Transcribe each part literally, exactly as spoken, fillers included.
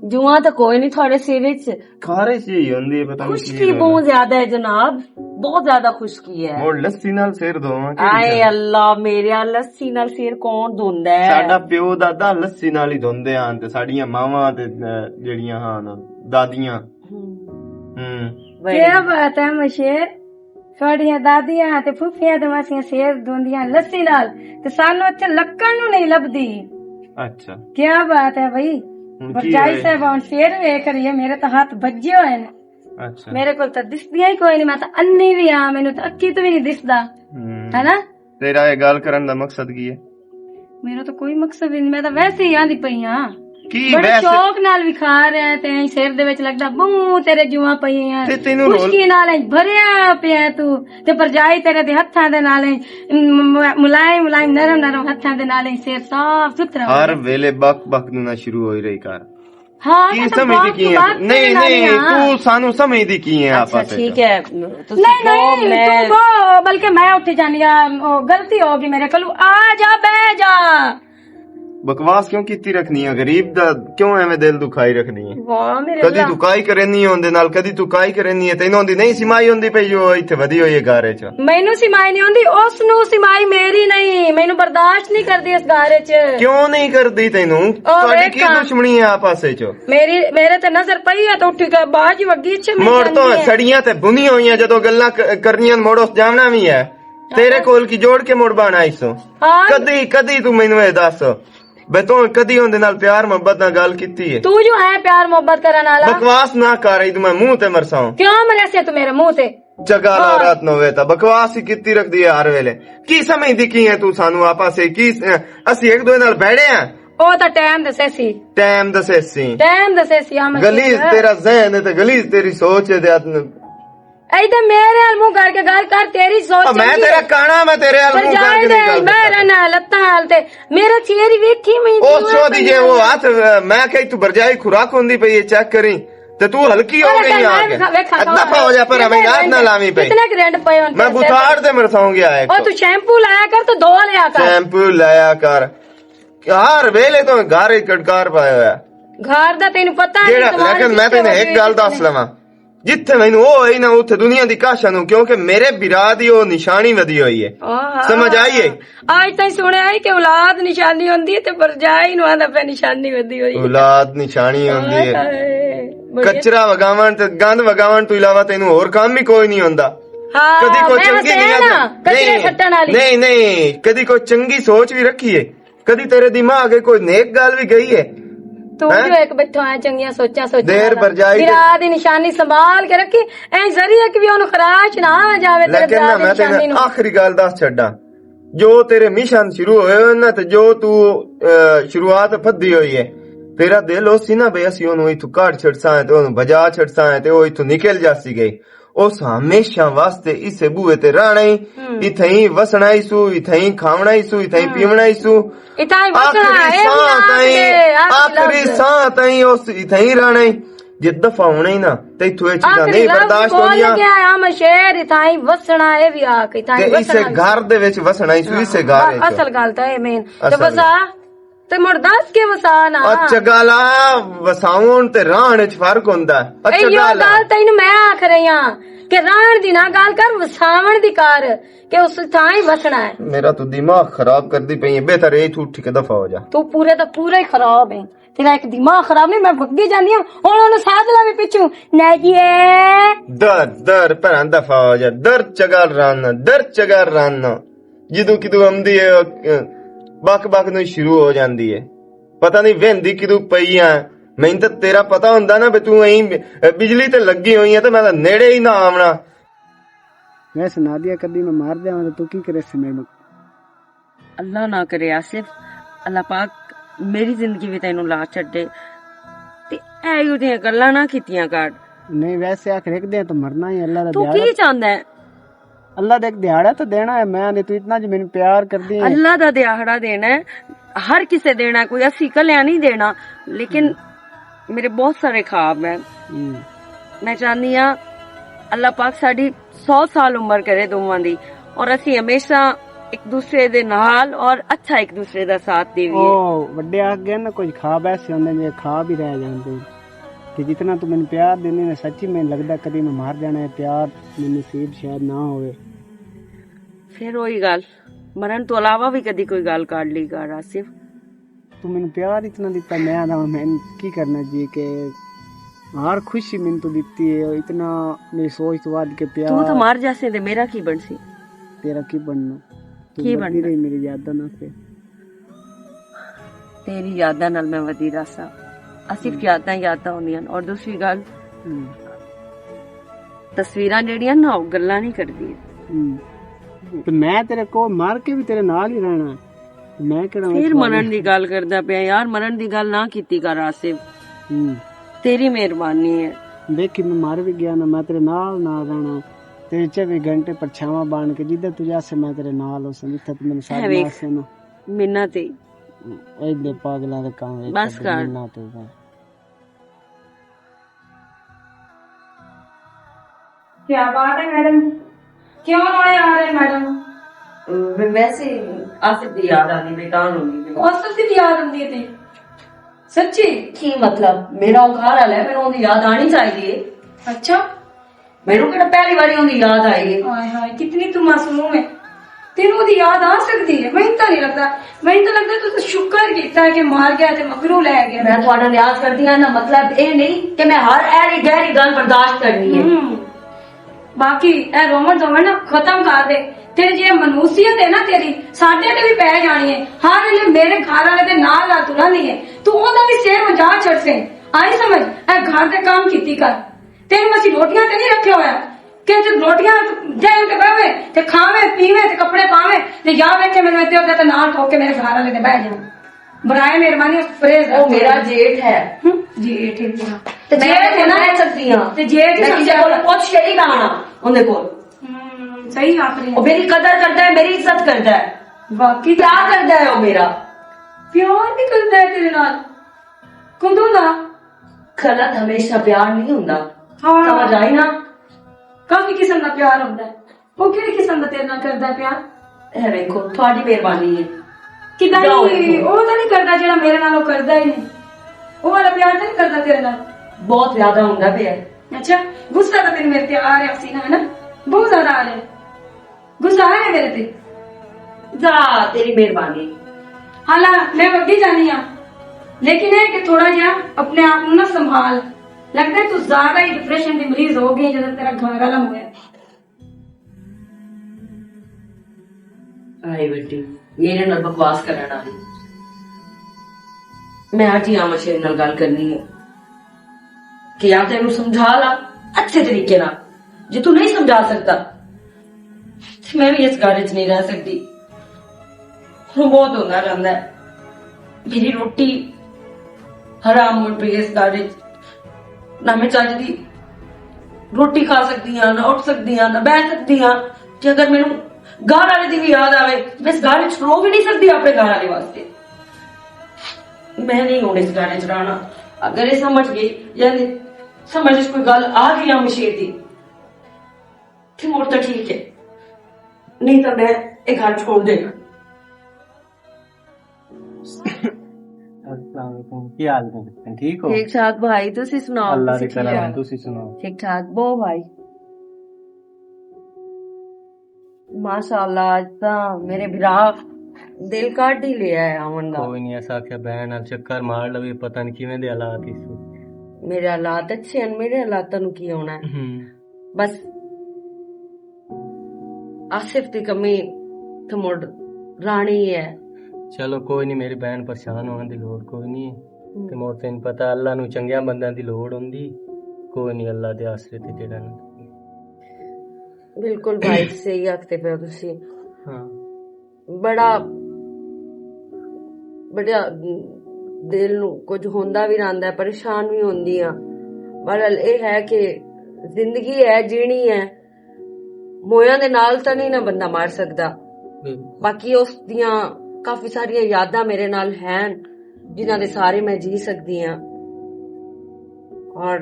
جواں تے کوئی نہیں تھوڑے سر وچ۔ خارش جی ہوندی ہے، پتہ نہیں کی خشکی ہویا۔ بہت زیادہ ہے جناب، بہت زیادہ خشکی ہے۔ ہن لسی نال سر دھوواں، کیڑی آئے شے؟ اللہ میرے، لسی نال سر کون دھوندا ہے؟ ساڈا پیو دادا لسی نال ہی دھوندے ہن تے ساڈیاں ماواں تے، اے، جیڑیاں ہن دادیاں۔ ہم۔ ہم۔ کیا بات ہے مشیر، تھوڑیاں دادیاں تے پھوپھیاں تے ماسیاں سیر دوندیاں لسی نال، تے سانو اتھے لکن نوں نہیں لبدی۔ اچھا۔ کیا بات ہے بھائی۔ ہن کی برجائی ہوئے؟ صاحب ہن سیر ویکھ رہی ہے، میرے تو ہاتھ بجے ہوئے نے۔ اچھا۔ میرے کول تو دسدیاں ہی کوئی نہیں، میں تو انی بھی ہاں، مینوں تو اکھی تو بھی نہیں دسدا۔ ہم۔ ہے نا؟ تیرا یہ گل کرن دا مقصد کی ہے؟ میرا تو کوئی مقصد ہی نہیں، میں تو ویسے ہی آندی پئی ہاں۔ کی بڑے ویسے؟ شوق نال وکھا رہے ہیں تے سر دے وچ لگدا بہوں تیرے جواں پئی ہیں۔ تے تینوں رول خشکی نال بھریا پیا ہے تو، تے پرجائی تیرے دے ہتھاں دے نال م-، م-، ملائم ملائم نرم نرم ہتھاں دے نال سر صاف ستھرا ہو ہر گیا۔ ویلے بک بک نو نہ شروع ہوئی رہی کر۔ ہاں، کی میں تو سمجھدی بہت کی ہے؟ بات نہیں، کرن والی نہیں، ہاں۔ تو سانو سمجھدی کی ہے اچھا، آپس وچ؟ ٹھیک ہے، تسی نہیں، کہو نہیں، میں تو کہو، بلکہ میں اٹھ جانی ہاں، او، غلطی ہو گئی میرے کولوں۔ آ جا، بہ جا۔ بکواس کیوں کیتی رکھنی ہے؟ غریب دا کیوں ایویں دل دکھائی رکھنی ہے؟ واہ، میرے کدی اللہ۔ تو کائی کرنی ہے اوندے نال، کدی تو کائی کرنی ہے، تینوں اوندی نہیں سمائی ہوندی پئی جو ایتھے ودی ہوئی ہے گھر وچ۔ مینوں سمائی نہیں ہوندی، اس نوں سمائی میری نہیں، مینوں برداشت نہیں کردی اس گھر وچ۔ کیوں نہیں کردی تینوں؟ او تہاڈی کی ویکھاں۔ دشمنی ہے آپس وچ؟ میری، میرے تے نظر پئی ہے تے اٹھ کے باج وگی چ مل مڑ تو جاندی ہے۔ سڑیاں تے بنی ہوئیاں جدوں گلاں ک-، کرنیاں مڑ اس جاونا وی ہے۔ تیرے کول کی جوڑ کے مڑ بانا ایسو۔ ہاں۔ کدی، کدی تو مینوں اے دس، بے تو کدی اوندے نال پیار محبت نال گل کیتی ہے؟ تو جو ہے پیار محبت کرن والا۔ بکواس نہ کر، ای تو میں منہ تے مرساں۔ کیوں مرے سے تو میرے منہ تے؟ چگا لو ہاں۔ رات نو وے تا بکواس ہی کیتی رکھدی ہے ہر ویلے۔ کی سمجھدی کی ہے تو سانو آپا سے کی س-، اسی ایک دوے نال بیٹھے ہیں؟ او تا ٹائم دسے سی۔ ٹائم دسے سی۔ ٹائم دسے سی، آ میں گلیز سوچ رہا۔ تیرا ذہن ہے تے گلیز تیری سوچ ہے تے ات-، اے تے میرے ال منہ کر کے گل کر، تیری سوچ او میں چنگی تیرا ہے۔ کانا، میں تیرے ال پر منہ کر جائے کے نہیں دے، گل میں کرتا۔ رہنا لتاں ال تے میرا چیری ویکھی میں او سو دی جے وہ ہاتھ، میں کہی تو برجائی خوراک ہوندی پئی ہے، چیک کریں۔ تے تو ہلکی ہو گئی آ کے۔ دفع ہو جا پر ہمیں رات نہ لاویں پئی۔ کتنے گرینڈ پئے ہون میں بتاڑ دے مرساؤں گیا ہے او تو شیمپو لایا کر، تو دو لیا کر۔ شیمپو لایا کر۔ یار ویلے تو گھر ہی کٹکار پایا ہوا ہے۔ گھر دا تینوں پتہ نہیں، جیڑا، لیکن میں تینوں ایک گل دس لواں۔ جتھے مینوں او آئی نا، اتھے دنیا دی کاشا نوں، کیونکہ میرے برا دی او نشانی ودی ہوئی ہے۔ سمجھ آئی ہے؟ آج تائیں سنیا ہے کہ اولاد نشانی ہوندی ہے تے پرجائی نوں آندا پہ نشانی ودی ہوئی ہے۔ اولاد نشانی ہوندی ہے۔ ہائے، بڑی کچرا وگاون تے گند وگاون تو علاوہ تینوں ہور کام بھی کوئی نہیں ہوندا۔ ہاں، کدی کوئی میں چنگی وسے نیت نا، کچرے نہیں، سٹن والی۔ نہیں، نہیں، کدی کوئی چنگی سوچ بھی رکھی ہے، کدی تیرے دماغ اگے کوئی نیک گل بھی گئی ہے؟ تو ہیں؟ جو ایک بچوں آیا چنگیاں سوچاں سوچاں دیر والا۔ بھرجائی تے برا دی نشانی سنبھال کے رکھی، ایں ذریعے کہ بھی اونوں خراش نہ آ جاوے تیرے لیکن برا نا، دی میں تینوں نشانی نوں۔ آخری گل دس چھڈاں۔ جو تیرے مشن شروع ہوئے ہوئے نا، تے جو تو، اے، شروعات پھدی ہوئی ہے، تیرا دل ہو سی نا بھئی اسی اونوں اتھوں کڈ چھڈساں تے اونوں بجا چھڈساں تے او اتھوں نکل جاسی گئی۔ اس ہمیشہ واسطے اسے بوئے تے رہنا ہی، ہم۔ اتھائیں وسنا ہی سو، اتھائیں کھاونا ہی سو، اتھائیں ہم۔ پیونا ہی سو۔ اتھائیں وسنا، آخری اے بھی ساہ آخ تائیں، دے، آخری آخری لفظ۔ ساہ تائیں اس اتھائیں رہنا ہی۔ جے دفعہ ہونا ہی نا، تے اتھوں اے چیزاں آخری نہیں لفظ برداشت بول ہوندیاں۔ کے آیا میں شعر، اتھائیں وسنا، اے بھی آخ، اتھائیں تے اسے وسنا۔ گھر دے وچ وسنا ہی سو، اسے گھر وچ۔ اصل گل تے اے مین۔ تے اصل بس گل۔ آ، تے مڑ دس کے وسا نا۔ اچھا گل آ، وساون تے رہن وچ فرق ہوندا ہے۔ اچھا اے یو گل آ۔ گل تینوں میں آکھ رہی ہاں کہ رہن دی نہ گل کر، وساون دی کر، کہ اس تھاں ہی وسنا ہے۔ میرا تو دماغ خراب کر دی پئی ہے، بہتر ہے تو اٹھ کے دفعہ ہو جا۔ تو پورے دا پورا ہی خراب ہے، تیرا ایک دماغ خراب نہیں، میں بھگی جانی ہوں۔ ہن اونوں ساتھ لا بھی پچھوں، نہ جی اے۔ در، در، پہلاں دفعہ ہو جا، در چگل رہنا، در چگل رہنا۔ جدوں کدوں آمدی ہے، بک بک نوں شروع ہو جاندی ہے۔ پتہ نہیں ویندی کدوں پئی ہے۔ میں تے تیرا پتہ ہوندا نا، بھی توں ایں بجلی تے لگی ہوئی ہے، تے میں تاں نیڑے ہی نہ آونا۔ ویسے نادیہ، کدی میں مار دیاں تے تو کی کرے سی میرے نال؟ اللہ نہ کرے آصف، اللہ پاک میری زندگی وچ تینوں لا چھڈے۔ تے ایہو جیاں گلاں نہ کیتیاں کر۔ نہیں، ویسے آخر ایک دن تو مرنا ہی، اللہ دا تو دیہاڑا۔ کی چاہندا ہے؟ اللہ دا ایک دیہاڑا تو دینا ہے، میں نہیں، تو اتنا جو مینوں پیار کردی ہے۔ اللہ دا دیہاڑا دینا ہے، ہر کسے دینا ہے، کوئی اسی کلیاں نہیں دینا، لیکن میرے بہت سارے خواب ہیں۔ ہم۔ میں چاہنی ہاں اللہ پاک ساڈی سو سال عمر کرے دوواں دی، اور اسی ہمیشہ ایک دوسرے دے نال اور اچھا ایک دوسرے دا ساتھ دیویے۔ او وڈے آکھ گئے نا، کچھ خواب ایسے ہوندے جے خواب ہی رہ جاندے۔ تے جتنا تو مینوں پیار دیندی نا، سچی مینوں لگدا کدی میں مر جانا ہے، پیار مینوں نصیب شاید نہ ہوئے۔ پھر وہی گل، مرن تو علاوہ بھی کدی کوئی گل کر لی کر، آصف۔ تو مینوں پیار اتنا دتا، میں آدھا میں کی کرنا جی، کہ ہر خوشی مینوں تو دتی ہے، اتنا میری سوچ تو ود کے پیار۔ تو تو مر جاسے تے میرا کی بنسی؟ تیرا کی بننا؟ تو کی بننا؟ رہی میری یاداں نال پھر۔ تیری یاداں نال میں ودی رہساں۔ اصرف یاداں یاداں ہوندیاں نے۔ اور دوسری گل، تصویراں جیڑیاں نا، او گلاں نہیں کردیاں۔ تے میں تیرے کول مر کے بھی تیرے نال ہی رہنا۔ میں کہڑا پھر مرن دی گل کردا پیا یار، مرن دی گل نہ کیتی کر آصف۔ تیری مہربانی ہے۔ دیکھی میں مر بھی گیا نا، میں تیرے نال نال رہنا۔ تیرے چوبی گھنٹے پرچھاواں بن کے جدھر تو جاسے میں تیرے نال ہو سن، جتھے تو مینوں سارے ویکھ، نال سن۔ منت ہی۔ اے دے پاگلاں دے کام۔ بس کر۔ منت ہو گئے۔ کیا بات ہے میڈم؟ کیوں رونے آ رہے میڈم؟ ویسے آصف دی یاد آندی پئی، تاں روندی پئی۔ آصف دی یاد آندی ہے تے؟ سچی؟ کی مطلب؟ میرا او گھر والا ہے، مینوں اون دی یاد آنی چاہیے۔ اچھا۔ مینوں کہڑا پہلی واری اون دی یاد آئی ہے؟ ہائے ہائے، کتنی تو معصوم ہے۔ تینوں دی یاد آ سکدی ہے؟ مینوں تاں نہیں لگدا۔ مینوں تاں لگدا تو شکر کیتا ہے کہ مار گیا تے مگروں لے گیا۔ میں تہاڈا لحاظ کردی ہاں، نا مطلب اے نہیں کہ میں ہر ایہڑی گہری گل برداشت کرنی ہے۔ باقی اے رومن دومن نا ختم کر دے۔ تیرے جے منوسیت ہے نا تیری، ساڈے تے بھی پے جانی ہے۔ ہر ویلے میرے گھر والے دے نال نال ترن نہیں ہے، تو اوندا بھی سر مجا چھڑ سے۔ آئی سمجھ؟ اے گھر دے کام کیتی کر۔ تینوں اسی روٹیاں تے نہیں رکھیا ہویا کہ تے روٹیاں دین تے بہویں تے کھاویں پیویں تے کپڑے پاویں، تے یا ویکھے مینوں ادھر ادھر تے نال ٹھوک کے میرے گھر والے تے بہ جان۔ برائے مہربانی اس پریز او میرا جیٹھ ہے۔ ہم، جیٹھ ہے میرا۔ تے میں جیٹھ ہے نا۔ رہ سکدی ہاں۔ تے جیٹھ میں کسے کول پوچھ کے نہیں لانا اوندے کول۔ ہم، صحیح آکھ رہی او ہے۔ میری قدر کردا ہے، میری عزت کردا ہے۔ واقعی۔ پیار کردا ہے او میرا۔ پیار بھی کردا ہے تیرے نال؟ کدوں دا؟ غلط ہمیشہ پیار نہیں ہوندا۔ ہاں۔ سمجھ آئی نا؟ کافی قسم دا پیار ہوندا ہے۔ وہ کہڑی قسم دا تیرے نال کردا ہے پیار؟ اے ویکھو، تہاڈی مہربانی ہے۔ کداں جاؤ نہیں، اتھوں۔ وہ تاں نہیں کردا جڑا میرے نال وہ کردا ہی نہیں۔ وہ والا پیار تاں نہیں کردا تیرے نال؟ بہت زیادہ ہوندا پیا ہے۔ اچھا، غصہ تاں تینوں میرے تے آ رہیا سی نا، ہے نا؟ بہت زیادہ آ رہیا ہے۔ غصہ آ رہیا میرے تے؟ جا، تیری مہربانی۔ حالاں میں وڈی جانی ہاں، لیکن اے کہ تھوڑا جہا اپنے آپ نوں نہ سنبھال۔ لگدا ہے تو زیادہ ہی ڈپریشن دی مریض ہو گئی جدوں تیرا گھر والا مویا۔ آئی بیٹی، میرے نال بکواس کرن والی۔ میں اج ہی آمر شیر نال گل کرنی ہے کہ یا تینوں سمجھا لا اچھے طریقے نال، جے تو نہیں سمجھا سکتا تے میں بھی اس گھر وچ نہیں رہ سکتی۔ ہن بہت ہوندا رہندا ہے، میری روٹی حرام ہوئی پئی اس گھر وچ۔ نہ میں چج دی روٹی کھا سکدی ہاں، نہ اٹھ سکدی ہاں، نہ بیٹھ سکدی ہاں۔ کہ اگر مینوں گھر والے دی بھی یاد آوے، میں اس گھر وچ رو بھی نہیں سکدی اپنے گھر والے واسطے۔ میں نہیں ہن اس گھر وچ رہنا۔ اگر یہ سمجھ گئی، یعنی سمجھ وچ کوئی گل آ گئی آمر شیر دی، تے مڑ تاں ٹھیک ہے، نہیں تاں میں یہ گھر چھوڑ دینا۔ السلام علیکم، کی حال نے؟ ٹھیک ہو؟ ٹھیک ٹھاک بھائی، تسی سناؤ، اللہ تسی دے ٹھیک کرم، ہو؟ تسی سناؤ۔ ٹھیک ٹھاک، بہو بھائی۔ ماشاءاللہ، اج تاں میرے بھرا دل کڈ ہی لیا ہے آون دا۔ کوئی نہیں، ایسا آکھیا بہن نال چکر مار لوی، پتہ نہیں کیویں دے حالات ہی سی۔ میرے حالات اچھے ہیں، میرے حالاتاں نوں کی ہونا ہے؟ ہم۔ بس آصف دی کمی تے مڑ رانی ہے۔ چلو کوئی نہیں، میری بہن پریشان ہون دی لوڑ کوئی نہیں۔ ہم۔ تے مڑ تینوں پتہ اللہ نوں چنگیاں بندیاں دی لوڑ ہوندی۔ کوئی نہیں، اللہ دے آسرے تے جڑا نا۔ بالکل بھائی، صحیح آکھتے پے ہو تسی۔ ہاں۔ بڑا، بڑا دل نوں کچھ ہوندا وی رہندا ہے، پریشان وی ہوندی ہاں۔ بہرحال، اے ہے کہ زندگی ہے، جیݨی ہے۔ مویاں دے نال تاں نہیں نہ بندہ مر سکدا۔ بالکل۔ باقی اس دیاں کافی ساریاں یاداں میرے نال ہن، جنہاں دے سارے میں جی سکدی ہاں۔ اور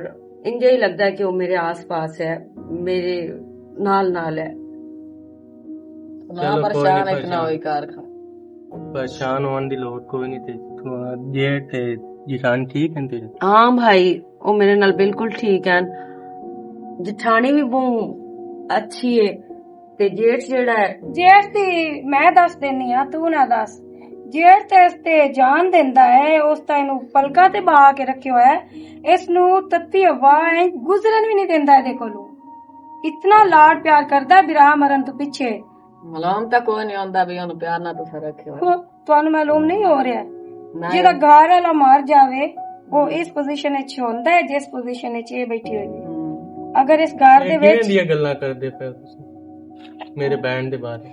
انجے ہی لگدا ہے کہ وہ میرے آس پاس ہے، میرے نال نال ہے۔ نہ چلو، کوئی پریشان نہیں، اتنا پریشان۔ ہوئی کار کھا۔ پریشان ہون دی لوڑ کوئی نہیں تے۔ تو جیٹھ تے جٹھان ٹھیک ہیں تیرے؟ ہاں بھائی، وہ میرے نال بالکل ٹھیک ہیں۔ جٹھانی بھی بہت اچھی ہے۔ تے جیٹھ جیڑا ہے، جیٹھ دی میں دس دینی ہاں، تو نہ دس۔ جیٹھ تے اس تے جان دیندا ہے، اس تاں اینوں پلکاں تے بہا کے رکھیا ہویا ہے۔ اس نوں تتی ہوا ایں گزرن بھی نہیں دیندا ایدے کولوں۔ اتنا لاڈ پیار کردا ہے برا مرن تو پیچھے۔ ملام تاں کوئی نہیں ہوندا بھی اونوں پیار نہ تو رکھیا ہویا۔ تانوں معلوم نہیں ہو رہا؟ نہیں۔ جیڑا گھر والا مر جاوے، وہ اس پوزیشن وچ ہوندا ہے جس پوزیشن وچ یہ بیٹھی ہوئی ہے۔ ہم۔ اگر اس گھر دے وچ کیویں دیاں گلاں کردے پئے ہو تسی میرے بینڈ دے بارے؟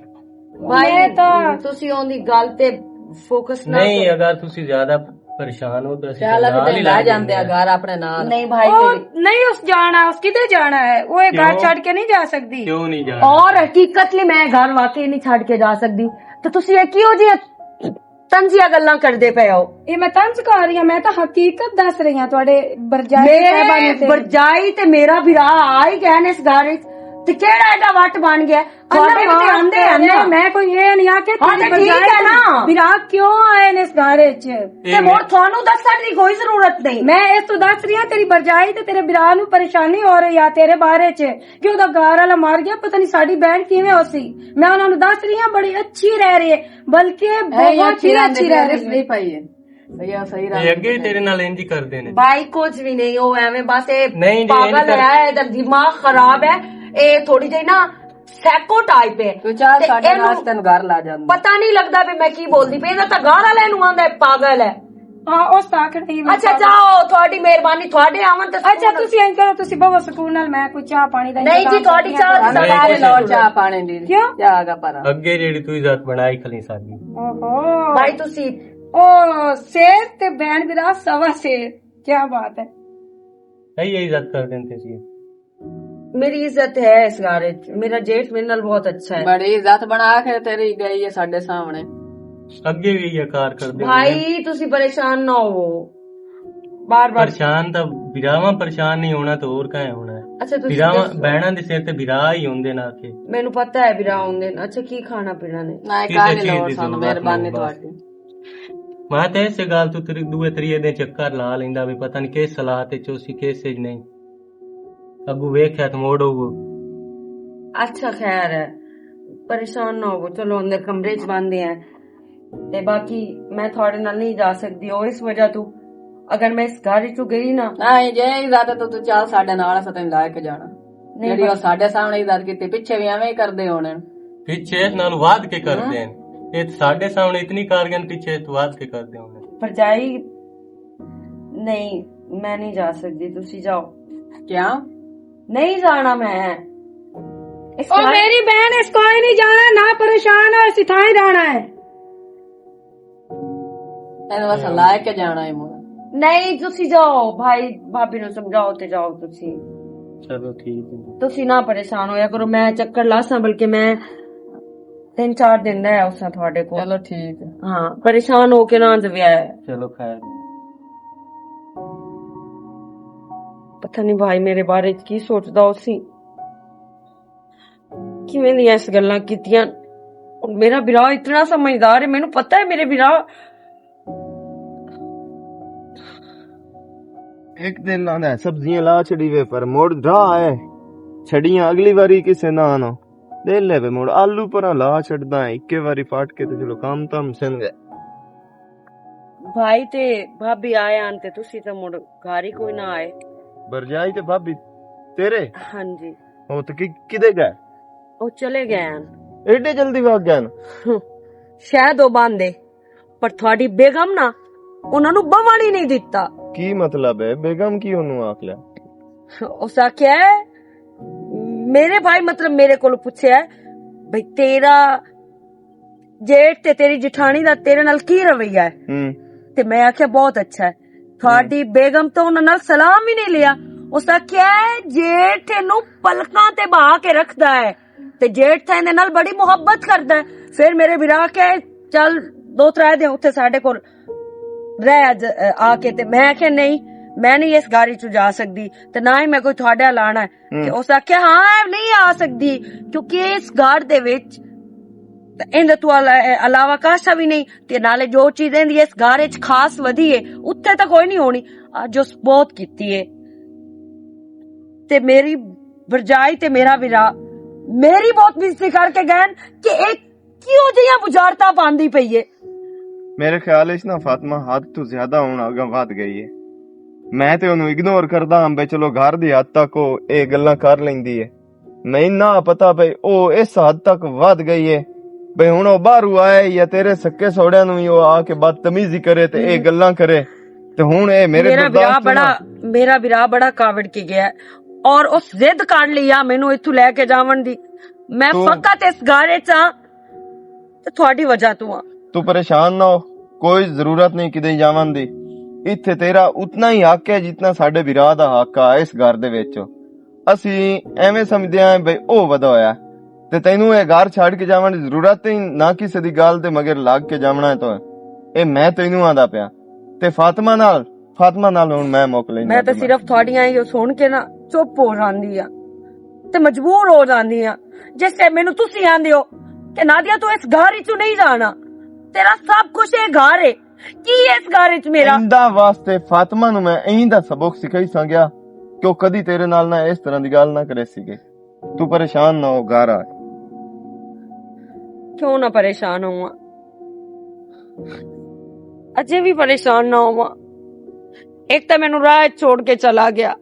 بھائی، میں تاں تسی اون دی گل تے فوکس نہ نہیں، کرو۔ اگر تسی زیادہ پریشان ہو تو اسی چل، نال ہی لے جاندے آ گھر اپنے نال۔ نہیں بھائی، او تیری نہیں، اس جانا، اس کدے جانا ہے؟ وہ یہ گھر کیوں؟ چھڈ کے نہیں جا سکدی۔ کیوں نہیں جانا؟ اور حقیقت میں گھر واقعی نہیں چھڈ کے جا سکدی۔ تو تسی یہ کیوں جی طنزیہ گلاں کردے پئے ہو؟ یہ میں طنز کر رہی ہاں، میں تاں حقیقت دس رہی ہاں تہاڈے برجائی صاحبہ نے تے۔ برجائی تے میرا بھرا آ ہی گئے نے اس گھر وچ، تے کیڑا ایڈا وٹ بن گیا؟ تہاڈے وچ آندے ہن نا۔ میں کوئی یہ نہیں آکھیا ہاں، تیری تے ٹھیک برجائی ہے نا۔ بھرا کیوں آئے نے اس گھر وچ؟ تے ہن تہانوں دسن دی کوئی ضرورت نہیں۔ میں اس تو دس رہی ہاں، تیری برجائی تے تیرے بھرا نوں پریشانی ہو رہی آ تیرے بارے چ۔ کہ او دا گھر والا مر گیا، پتہ نہیں ساڈی بہن کیویں ہوسی۔ میں انہاں نوں دس رہی ہاں، بڑی اچھی رہ رہی ہے، بلکہ بہت ہی اچھی رہ رہی ہے۔ نہیں پائی ہے۔ بھیا، صحیح رہا۔ اگے ہی تیرے نال انج ہی کردے نے۔ بھائی، کچھ بھی نہیں، او ایویں بس اے نہیں جی، پاگل ہے، اے دا دماغ خراب ہے، اے تھوڑی جہی نا سائیکو ٹائپ ہے۔ تو چل، تے ساڈے اینوں نال تینوں گھر لا جاندی۔ پتہ نہیں لگدا بھی میں کی بولدی پئی، اے دا تاں گھر والا اینوں آندا ہے پاگل ہے۔ ہاں، اس طاقت نہیں۔ اچھا، جاؤ، تھوڑی مہربانی، تھوڑے آون تے اچھا، تسی انج کرو، تسی بہو سکون نال، میں کوئی چاہ پانی دا نہیں جی، انتظام تھوڑی کرنی چاہ آ۔ سارے لوگ چاہ پانی دی۔ کیوں؟ کیا آگا پر؟ اگے جیڑی تو عزت بنائی کھلی ساری۔ اوہو۔ بھائی، تسی او شیر تے بین برا سوا شیر۔ کیا بات ہے۔ صحیح ہے، عزت کر دیندے سی۔ میری عزت ہے اس گھر وچ، میرا جیٹھ میرے نال بہت اچھا ہے۔ بڑی عزت بنا کے تیری گئی ہے ساڈے سامنے۔ اگے بھی یہ کار کردے ہوئے ہیں۔ بھائی، تسی پریشان نہ ہوو۔ بار بار پریشان تاں بھراواں، پریشان نہیں ہونا تو اور کہیں ہونا ہے۔ اچھا، تسی بھراواں، دسو۔ بہناں دے سر تے بھرا ہی ہوندے نا کہ۔ مینوں پتہ ہے بھرا ہوندے نا۔ اچھا، کی کھانا پینا نے؟ نہ، کسے کار چیز لو دی سانوں، ضرورت مہربانی نہیں بس۔ تہاڈی۔ میں تے اسے گل تو تری-، دوئے تریے دے چکر لا لیندا بھی پتہ نہیں کس حالات وچ ہو سی، کس وچ نہیں۔ اگو ویکھیا تے موڑ ہوو۔ اچھا، خیر ہے، پریشان نہ ہوو، چلو اندر کمرے چ باندھے ہیں۔ تے باقی میں تھوڑے نال نہیں جا سکدی، او اس وجہ تو اگر میں اس گھر وچوں گئی نا۔ ہاں، جے اجازت تو تو چل ساڈے نال، اساں تینوں لے کے جانا۔ نہیں، جیڑی او ساڈے سامنے عزت کیتی، پیچھے بھی ایویں ہی کردے ہونے۔ پیچھے اس نال ود کے کردے ہیں۔ اے تے ساڈے سامنے اتنی کار گن، پیچھے تو ود کے کردے ہونے۔ پرجائی، نہیں، میں نہیں جا سکدی، تسی جاؤ۔ کیا؟ نہیں جانا میں۔ اس او گھر میری بہن، اس کوئی نہیں جانا، نہ پریشان ہو، اس تھاں ہی رہنا ہے۔ اینوں بس لائے کے جانا ہے مڑ۔ نہیں، تسی جاؤ، بھائی، بھابی نوں سمجھاؤ تے جاؤ تسی۔ چلو ٹھیک ہے۔ تسی نہ پریشان ہویا کرو، میں چکر لاساں، بلکہ میں تین چار دن رہ اساں تھوڑے کول۔ چلو ٹھیک ہے۔ ہاں، پریشان ہو کے نہ جویا ہے۔ چلو خیر۔ پتہ نہیں بھائی میرے بارے چ کی سوچدا ہو سی۔ کیویں دیاں اس گلاں کیتیاں؟ میرا بھرا اتنا سمجھدار ہے، مینوں پتہ ہے میرے بھرا۔ ایک دن آندا ہے، سبزیاں لا چھڑی وے، پر مڑ ڈرا ہے۔ چھڑیاں اگلی واری کسے نہ آنا۔ دل ہے وے مڑ آلو پراں لا چھڑدا ہے، اکے واری پٹ کے تے چلو کام تام سن گئے۔ بھائی تے بھابی آئے آن تے تسی تے مڑ گھر ہی کوئی نہ آئے۔ برجائی تے بھابی تیرے؟ ہاں جی۔ او تے کی-، کدے گئے؟ او چلے گئے ہن۔ ایڈے جلدی بھاگ گئے ہن؟ ہم، شاید او باندے، پر تھوڑی بیگم نا انہاں نوں بہن ہی نہیں دتا۔ کی مطلب ہے؟ بیگم کی انہوں آکھ لیا؟ اس آکھیا ہے، میرے بھائی، مطلب، میرے کولوں پوچھیا ہے، بھئی، تیرا جیٹھ تے تیری جٹھانی دا تیرے نال کی رویہ ہے؟ ہم۔ تے میں آکھیا، بہت اچھا ہے۔ تھوڑی بیگم تو انہاں نال سلام ہی نہیں لیا۔ اس آکھیا ہے، جیٹھ اینوں پلکاں تے بہا کے رکھدا ہے۔ تے جیٹھ تاں ایندے نال بڑی محبت کردا ہے۔ پھر میرے بھرا آکھیا، چل، دو ترے دن اتھے ساڈے کول رہ اج، آ کے۔ تے میں آکھیا، نہیں، میں نہیں اس گھر وچوں جا سکدی، تے نہ ہی میں کوئی تھوڑے نال آنا ہے۔ ہم۔ تے اس آکھیا، ہاں، اے نہیں آ سکدی، کیونکہ اس گھر دے وچ تے ایندے تو علا-، علاوہ کاسا وی نہیں۔ تے نالے جو چیز ایندی اس گھر وچ خاص ودھی ہے، اتھے تاں کوئی نہیں ہونی۔ اج اس بہت کیتی ہے۔ تے میری برجائی تے میرا ویرا میری بہت بےزتی کر کے گئے کہ ایک کیوں جیاں بجارتاں پاندی پئی ہے۔ میرے خیال وچ نا فاطمہ حد تو زیادہ ہن اگاں ودھ گئی ہے۔ میں تے اونوں اگنور کردا ہاں بے چلو گھر دی حد تک او اے گلاں کر لیندی ہے۔ میں نہ پتہ پئی او اس حد تک ودھ گئی ہے بے ہن او باہروں آئے یا تیرے سکے سوڑیاں نوں وی او آ کے بدتمیزی کرے تے اے گلاں کرے۔ تے ہن اے میرے میرا برا بڑا میرا برا بڑا کاوڑ کے گیا ہے۔ اور اس ضد کر لیا مینوں اتھوں لے کے جاون دی۔ میں فقط اس گھر وچ ہاں تے تہاڈی وجہ تو ہاں۔ تو پریشان نہ ہو، کوئی ضرورت نہیں کدے جاون دی۔ ایتھے تیرا اتنا ہی حق ہے جتنا ساڈے بھرا دا حق آ اس گھر دے وچ۔ اسی ایویں سمجھدے آں بھئی او ودا ہویا ہے۔ تے تینوں اے گھر چھڈ کے جاون دی ضرورت نہیں، نہ کسے دی گل دے مگر لگ کے جاونا ہے تو۔ اے میں تینوں آندا پیا۔ تے فاطمہ نال، فاطمہ نال ہن میں مک لینا میں تے صرف تہاڈیاں ہی سن کے نا چپ ہو جاندی ہاں۔ تے مجبور ہو جاندی ہاں۔ جس ٹائم مینوں تسی آندے ہو کہ نادیہ تو اس گھر وچوں نہیں جانا۔ تیرا سب کچھ اے گھر ہے۔ کی اس گھر وچ میرا ایندا واسطے فاطمہ نوں میں ایندا سبق سکھائی سانگیا کہ او کدی تیرے نال نہ اس طرح دی گل نہ کرے سی گے۔ تو پریشان نہ ہو گھر آ۔ کیوں نہ پریشان ہواں؟ اجے بھی پریشان نہ ہواں۔ ایک تاں مینوں راہ وچ چھوڑ کے چلا گیا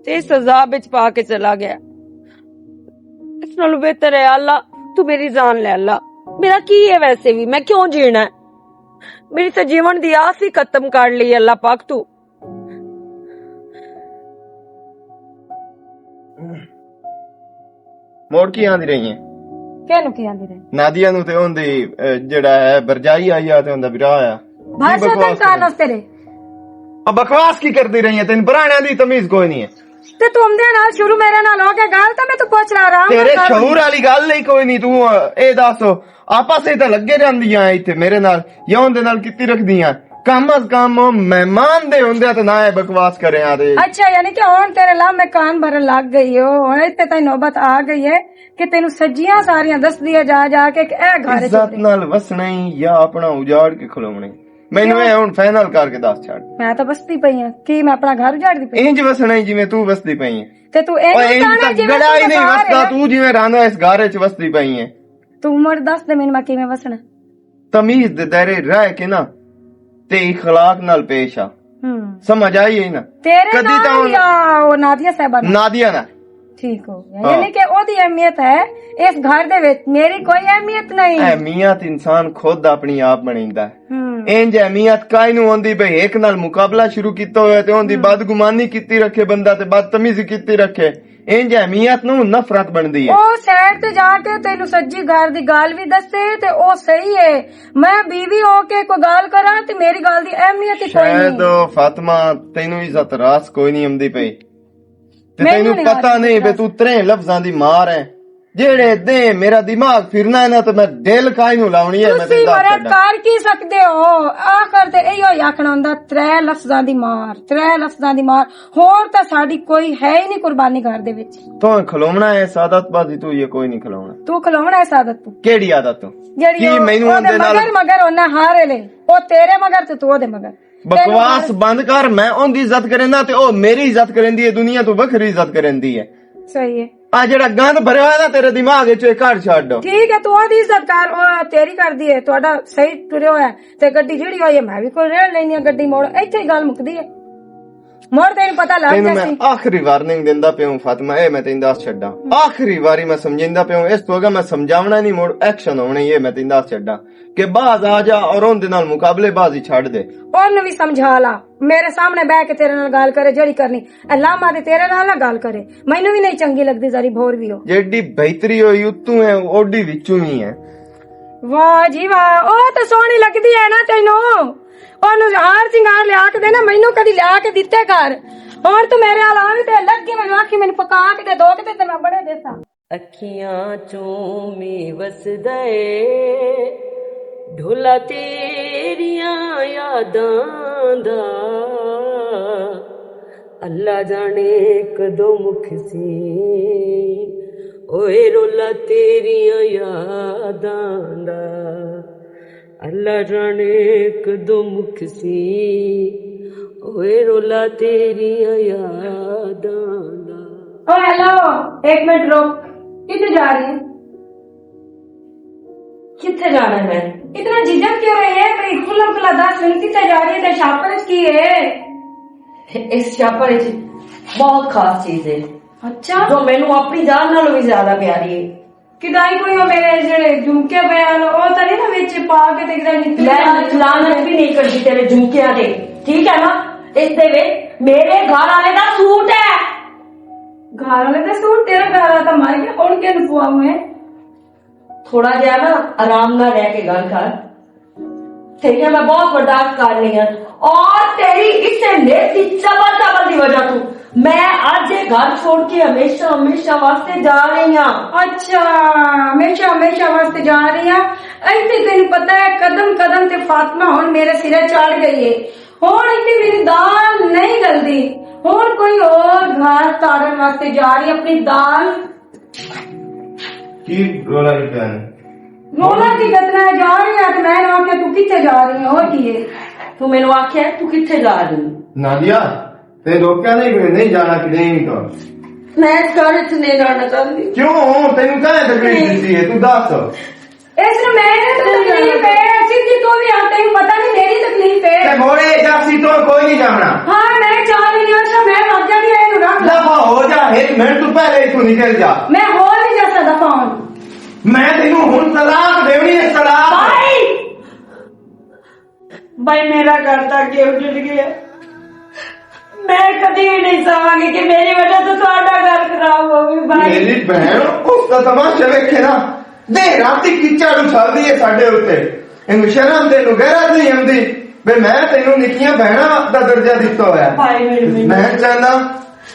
تے اس عذاب وچ پا کے چلا گیا۔ اس نالوں بہتر ہے اللہ تو میری جان لے اللہ۔ میرا کی ہے ویسے بھی، میں کیوں جینا ہے؟ میری تے جیون دی آس ہی ختم کر لی اللہ پاک تو۔ موڑ کی آندی رہی ہیں؟ کہنوں کی آندی رہی؟ نادیہ نوں تے اوندی، اے، جڑا ہے برجائی آئی آ تے اوندا بھرا آیا۔ بادشاہ تین کار نس تیرے۔ اب بکواس کی کردی رہی ہیں؟ تین پرانیاں دی تمیز کوئی نہیں ہے۔ تے تو اوندے نال شروع میرے نال ہو گیا گل، تے میں تو پوچھ رہا آرام تیرے نال کر۔ شعور والی گل نہیں کوئی نہیں، تو اے دس آپس وچ تے لگے رہندیاں ایتھے میرے نال یا اوندے نال کیتی رکھدیاں؟ کم از کم مہمان دے ہوندے تے نہ اے بکواس کرے آ دے۔ اچھا، یعنی کہ ہن تیرے لا میں کان بھرن لگ گئی ہو، ہن ایتھے تائیں نوبت آ گئی ہے کہ تینوں سجیاں ساریاں دس دیا جا جا کے کہ اے گھر عزت نال وسنا ہی یا اپنا اجاڑ کے کھلونا ہی؟ مینوں اے ہن فائنل کر کے دس چھڑ۔ میں تاں وسدی پئی ہاں، کی میں اپنا گھر اجاڑدی پئی؟ انج وسنا ہی جویں تو وسدی پئی ہے۔ تے تو اوئے، انج تاں گڑا ہی نہیں وسدا، تو جویں رہندا اس گھر وچ وسدی پئی ہے۔ تو مڑ دس دے مینوں میں کیویں وسنا؟ تمیز دے دائرے رہ کے نا تے اخلاق نال پیش آ۔ ہم۔ سمجھ آئی ہے نا؟ تیرے کدی نال تاں یا او نادیہ صاحبہ نال؟ نادیہ نال۔ ٹھیک ہو گیا۔ ہاں۔ یعنی کہ او دی اہمیت ہے، اس گھر دے وچ میری کوئی اہمیت نہیں۔ اہمیت انسان خود اپنی آپ بنیندا ہے۔ ہم۔ انج اہمیت کائے نوں ہوندی بھئی ایک نال مقابلہ شروع کیتا ہویا تے اوندی بدگمانی کیتی رکھے بندہ تے بدتمیزی کیتی رکھے۔ انج اہمیت نوں نفرت بندی ہے۔ او سائیڈ تے جا کے تینوں سجی گھر دی گل وی دسے تے او صحیح ہے۔ میں بیوی ہو کے کوئی گل کراں تے میری گل دی اہمیت ہی کوئی نہیں۔ شاید فاطمہ تینوں عزت راس کوئی نہیں امدی پئی۔ تے تینوں پتہ نہیں بے تو ترے لفظاں دی مار ہے۔ جیڑے دے میرا دماغ پھرنا ہے نا تے میں دل کائی نوں لاونی ہے، میں تسی تینوں دس مرد چھڈاں۔ کر کی سکدے ہو؟ آخر تے ایہو ہی آکھنا ہوندا، ترے لفظاں دی مار، ترے لفظاں دی مار۔ ہور تاں ساڈی کوئی ہے ہی نہیں قربانی گھر دے وچ۔ تو کھلونا ہے سعادت بازی، تو یہ کوئی نہیں کھلونا۔ تو کھلونا ہے سعادت تو؟ کیڑی عادت تو؟ جیڑی کی او، مینوں او دے اندے نال مگر، مگر ہونا ہر ویلے۔ او تیرے مگر تے تو او دے مگر۔ بکواس بند کر، میں اوندی عزت کریندا تے او میری عزت کریندی ہے، دنیا تو وکھری عزت کریندی ہے۔ صحیح ہے۔ آ جڑا گند بھریا ہویا نا تیرے دماغ وچ، اے کڈ چھڈ۔ ٹھیک ہے، تو اوندی عزت کر، او تیری کردی ہے، تہاڈا صحیح ٹریا ہویا ہے۔ تے گڈی جڑی ہوئی ہے، میں بھی کوئی رہ لینی ہے گڈی موڑ، ایتھے ہی گل مکدی ہے۔ مڑ تینوں پتہ لگ تینوں میں جاسی۔ آخری وارننگ دیندا پیوں فاطمہ، اے میں تینوں دس چھڈاں۔ آخری واری میں سمجھیندا پیوں، اس تو اگے میں سمجھاونا نہیں، مڑ ایکشن ہونا ہی ہے، میں تینوں دس چھڈاں۔ کہ باز آ جا اور ان دے نال مقابلے بازی چھڈ دے۔ اونوں وی سمجھا لا، میرے سامنے بہ کے تیرے نال گل کرے جڑی کرنی۔ اے لاما تے تیرے نال نہ گل کرے، مینوں وی نہیں چنگی لگدی ذری بھور وی ہو۔ جیڑی بہتری ہوئی اتوں ہے، اوڈی وچوں ہی ہے۔ واہ جی واہ، او تے سوہنی لگدی ہے نا تینوں۔ اونوں ہار سنگار لیا کے دے نا، مینوں کدی لیا کے دتے کر۔ ہن تو میرے حال آویں تے لگی مینوں آکھی مینوں پکا کے دے، دو کے دے تے میں بڑے دیساں۔ اکھیاں چوں می وسدا اے ڈھولا تیریاں یاداں دا۔ اللہ جانے کدوں مکسی اوئے رولا تیریاں یاداں دا، اللہ جانے کدوں مکسی۔ اوئے رولا تیریاں یاداں دا۔ او ہیلو، ایک منٹ رک، کدھر جا رہی ہے؟ کتھے جانا ہے میں؟ اتنا جھجک کیوں رہے ہیں؟ بھئی، کھلا کھلا دس، ہن کتھے جا رہی ہے؟ تے شاپر وچ کی ہے؟ اس شاپر وچ بہت خاص چیز ہے۔ اچھا۔ جو مینوں اپنی جان نالوں بھی زیادہ پیاری ہے۔ کدائی کوئی او میرے جڑے جھمکے پے آن، او تاں نہیں نا وچ پا کے تے کدائی نکل میں جانے؟ لعنت بھی نہیں کرتی تیرے جھمکیاں تے، ٹھیک ہے نا؟ اس دے وچ میرے گھر والے دا سوٹ ہے۔ گھر والے دا سوٹ؟ تیرا گھر والا تاں مر گیا، ہن کیا نسوا ہوئے؟ تھوڑا جہا نا آرام نال رہ کے گل کر۔ تیریاں میں بہت برداشت کر لئی ہاں، اور تیری اس نیک کی چبل چبل دی وجہ تو میں اج یہ گھر چھوڑ کے ہمیشہ ہمیشہ واسطے جا رہی ہاں۔ اچھا، ہمیشہ ہمیشہ واسطے جا رہی ہاں۔ ایتھے تینوں پتہ ہے، قدم قدم تے فاطمہ ہن میرے سرے چڑھ گئی ہے۔ ہن ایتھے میری دال نہیں گلدی۔ ہن کوئی اور گھر تارن واسطے جا رہی، اپنی دال۔ کی رولا کی پیا ہے؟ رولا کی کتنا ہے، جا رہی ہے تے میں نہ آکھیا، تو کتھے جا رہی ہے؟ اور کی ہے؟ تو مینوں آکھیا ہے، تو کتھے جا رہی ہے؟ نادیا، تے روکیا نہیں، میں نہیں جانا، کہ نہیں تو۔ میں اس گھر وچ نہیں رہنا چاہتی۔ کیوں؟ تینوں کہاں تکلیف دتی ہے؟ تو دس۔ اس میں نے تو تکلیف ہے، سیدھی تو بھی آ، تینوں پتہ نہیں میری تکلیف ہے۔ تے موڑے جاسی تو کوئی نہیں جانا۔ ہاں، میں چاہ رہی ہاں، اچھا، میں مر جانی ہے، نو رکھ۔ دفع ہو جا، ایک منٹ تو پہلے ہی تو نکل جا۔ میں ہو نہیں جا سکتا فون۔ میں تینوں ہن طلاق دیونی ہے، طلاق۔ بھائی، بھائی، میرا گھر تک کے اجڑ گیا۔ میں کدی بھی نہیں چاہاں گی کہ میری وجہ سے تہاڈا گھر خراب ہووے، بھائی۔ میری بہن، اس دا تماشا ویکھے نا، دے راتی کیچڑ اچھالدی ہے ساڈے اُتے۔ اینوں شرم تے اینوں غیرت نہیں آندی، بے میں تینوں نکیاں بہناں دا درجہ دتا ہویا۔ بھائی، میری، میری۔ میں چاہنا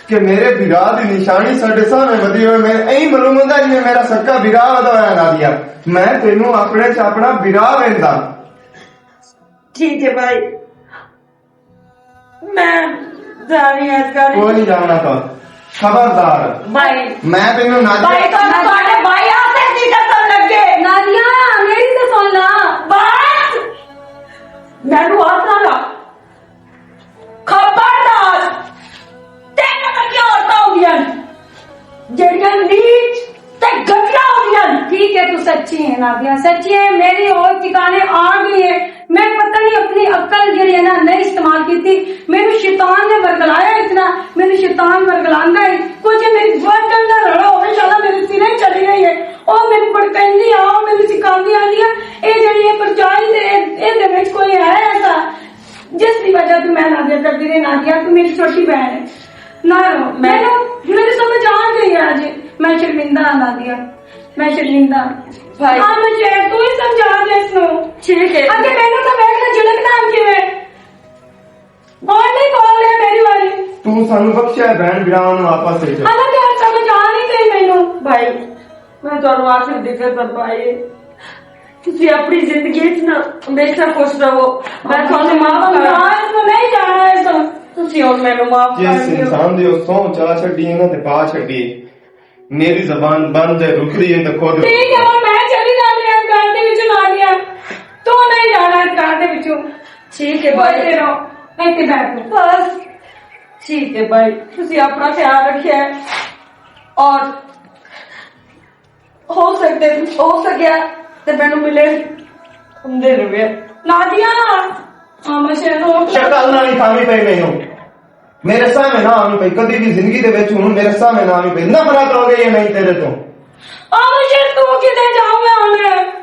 کہ میرے بھرا دی نشانی ساڈے سامنے ودی ہوئے، میں اینہی معلوم ہوندا جی میرا سکا بھرا ودا ہویا نادیا۔ میں تینوں اپنے چ اپنا بھرا ویندا۔ ٹھیک ہے بھائی، میں جا رہی ہوں اس گھر۔ کوئی نہیں جانا تو۔ خبردار۔ بھائی۔ میں تینوں نہ بھائی، تو نہ تھوڑے بھائی آپ سے کی قسم لگے۔ نادیا، میری تو سن لا۔ بس۔ مینوں ہاتھ نہ لا۔ خبردار۔ تین ورگیاں عورتاں ہوندیاں نے، جڑیاں نیچ تے گندیاں ہوندیاں نے۔ ٹھیک ہے، تو سچی ہے نادیا، سچی ہے۔ میری ہوش ٹھکانے آ گئی ہے۔ میں پتہ نہیں اپنی عقل جڑی ہے نا، نہیں استعمال کیتی۔ مینوں شیطان نے ورگلایا اتنا، مینوں شیطان ورگلاندا ہے۔ کچھ میری گردن نہ رڑا ہوے، شالا میرے سینے چلی گئی ہے۔ او مینوں پڑکاندی آ، او مینوں سکھاندی آندی آ۔ اے جڑی ہے پرچائی تے اے، اے دے وچ کوئی ہے ایسا؟ جس دی وجہ تو میں نادیا کردی رہی، نادیا، تو میری چھوٹی بہن ہے، نہ رو۔ میں، مینوں، مینوں سمجھ آ گئی ہے اج۔ میں شرمندہ ہاں نادیا، میں شرمندہ ہاں۔ بھائی۔ ہاں، میں شاید تو ہی سمجھا دے اس نوں۔ ٹھیک ہے۔ اگے مینوں تو میں اپنا جنک نام کیویں؟ کون نہیں کال ہے میری والی؟ تو سانو بخشیا ہے بہن بھراواں نوں آپس وچ۔ اللہ تو سمجھ آ نہیں گئی مینوں۔ بھائی، میں تہانوں آخر دی قسم پائی ہے۔ تسی اپنی زندگی وچ نا ہمیشہ خوش رہو۔ میں تہانوں معاف کراں۔ میں اس کو نہیں جانا ہے تو۔ تسی ہن مینوں معاف کر جس دیو۔ انسان دی او سونچ آ چھڈی ہے نا تے پا چھڈی ہے۔ میری زبان بند ہے، رک رہی ہے تے کھول۔ ٹھیک ہے، ہن میں چلی جاندی ہاں، گھر دے وچ نہ آندی ہاں۔ تو نہیں جانا اس گھر دے وچوں۔ ٹھیک ہے بھائی۔ بولتے رہو، ایتھے بیٹھو۔ بس۔ ٹھیک ہے بھائی، تسی اپنا خیال رکھیا ہے اور ہو سکتے، ہو سکیا تے مینوں ملے ہوندے رہے۔ نادیہ، ہاں، میں شہر ہوں۔ شکل نہ ہی کھاوی پئی مینوں۔ میرے سامنے نہ آوی پئی، کدی بھی زندگی دے وچ ہن میرے سامنے نہ آوی پئی۔ نفرت ہو گئی ہے نہیں تیرے تو۔ او مجھے تو کدے جاؤں گا ہن؟